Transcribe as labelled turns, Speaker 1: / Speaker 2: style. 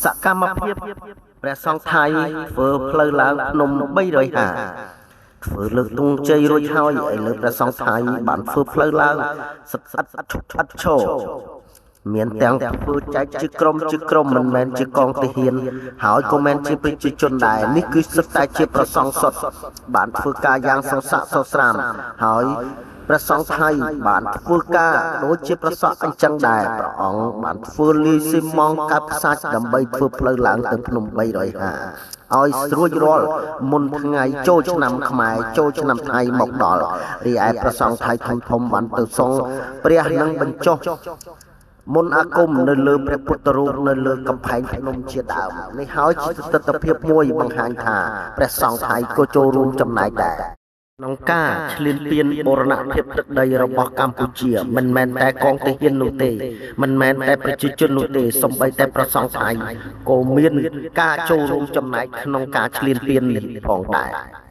Speaker 1: សកម្មភាពព្រះសង្ឃថៃធ្វើផ្លូវឡើងភ្នំ350 ធ្វើលើកទង់ជ័យរួចហើយ ឥឡូវព្រះសង្ឃថៃបានធ្វើផ្លូវឡើងស្អិតឥតឈរ មានទាំងធ្វើចែកជាក្រុមជាក្រុម មិនមែនជាកងទាហាន ហើយក៏មិនជាប្រជាជនដែរ នេះគឺសុទ្ធតែជាប្រសង់សុទ្ធ បានធ្វើការយ៉ាងសស្រាក់សស្រាំ ហើយព្រះសង្ឃថៃបានធ្វើការដូចជាប្រសក់អញ្ចឹងដែរ។ ព្រះអង្គបានធ្វើលាយស៊ីម៉ងកាប់ខ្សាច់ ដើម្បីធ្វើផ្លូវឡើងទៅភ្នំ350ឲ្យស្រួចរាល់ មុនថ្ងៃចូលឆ្នាំខ្មែរចូលឆ្នាំថៃមកដល់។ រីឯព្រះសង្ឃថៃធំធំបានទៅសង់ព្រះនឹងបញ្ចុះមន្តអាគមនៅលើព្រះពុទ្ធរូបនៅលើកំផែងភ្នំជាដើម។ នេះហើយជាទិដ្ឋភាពមួយបង្ហាញថា ព្រះសង្ឃថៃក៏ចូលរួមចំណែកដែរក្នុងការឈ្លានពានបូរណភាពទឹកដីរបស់កម្ពុជា។ មិនមែនតែកងទាហាននោះទេ មិនមែនតែប្រជាជននោះទេ សូម្បីតែប្រសង់ថៃក៏មានការចូលរួមចំណែកក្នុងការឈ្លានពាននេះផងដែរ។